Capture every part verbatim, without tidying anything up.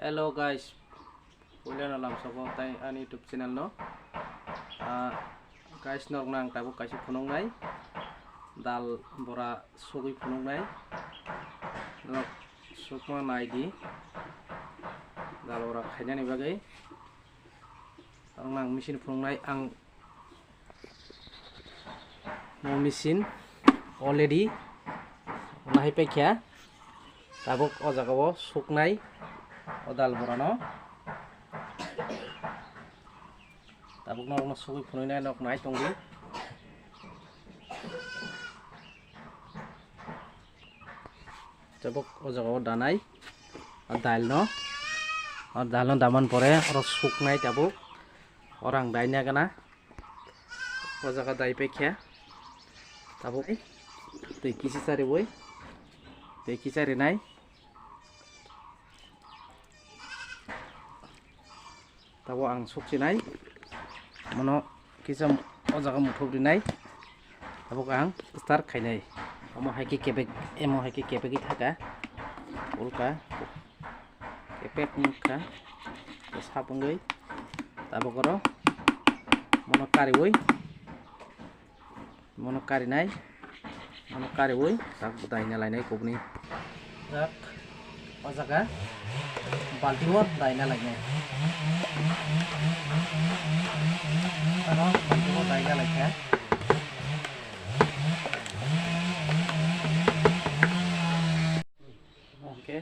Hello guys, puilano lamsogo tai ani YouTube channel no. Ah, guys, norokno ang tabuk kaisa phunuknai dal bora sugwi phunuknai. Norok sukma naidi dal bora khainani bagwi. Ang nang machine phunuknai, ang mo machine already nahai paikha. Tabuk o jaga o suknai o dal borano. Tabuk norokno sugwi phunuknai, nok nai tongdi. Tabuk o jaga o danai, o dal no, o dal no daman pore oro suknai tabuk, oro ang daina gana, o jaga dai paikha, tabuk twi kisa chariwi, twi kisa rinai. Tabuk ang sukchinai, mono kisa o jaga muthuk rinai, tabuk ang start khainai. Omo hai khe kebek, emo hai khe kebegwi thaka, ulka kebek wngkha, sap wngwi tabuk oro mono kariwi. Mono karinai, mono kariwi tak daina lainai kubuni. Tak o jaga baltingo daina lainai. Ano baltingo daina laikha. Hwnkhe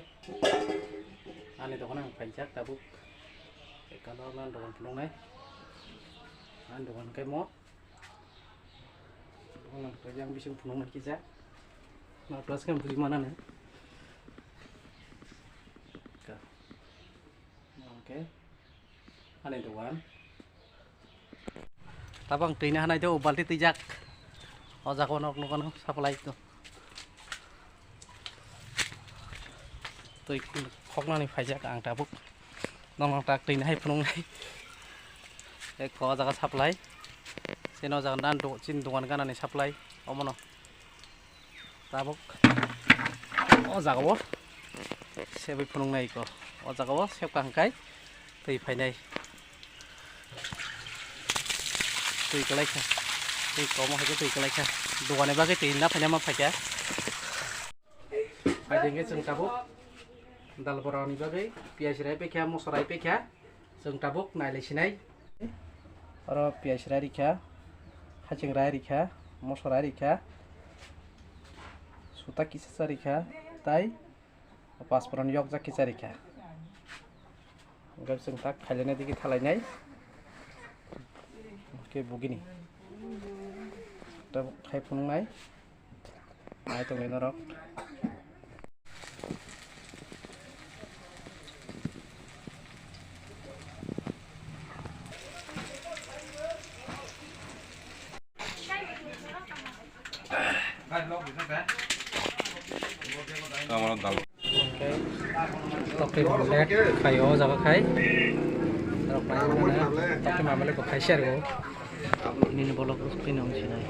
ani dogan ang paijak tabuk. Ekalo ani dogan phunuknai. Ani dogan khe mo. Ang bising phunuknai kisa. Ma plus khe bujima nani. Ka. Hwnkhe ani dogan. Tabang twi na hanai do, balti twijak. O jaga o nok nokano supply to. Twi khoknani phaijak ang tabuk. Nokno tak twi na hai phunuknai. Ek o jaga supply. Sino jaga nan do, chin dogan ganani supply. Omono. Tabuk o jaga o sebwi phunuknai ko. O jaga o sep kaham kai twi phainai. Twi kwlai kha. Twi komo hai khe twi kwlai kha. Dogani bagwi twi na phaina ma phaikha. Hai jengke chwng tabuk dal borani bagwi piyaj rai paikha, moso rai paikha. Chwng tabuk nailai sinai. Oro piyaj rai rikha, haching rai rikha, moso rai rikha, suta kisa cha rikha, tai pasporon yokjak kisa rikha. Hwnkhe chwng tak khailainai digi thalainai. Hwnkhe bugini. Tabuk khai phunuknai. Nai tongdi norok. Tokri omelette khaio o jaga khai. Tokri omelette bo khai se aro. Nini bolok rok twi nw sinai.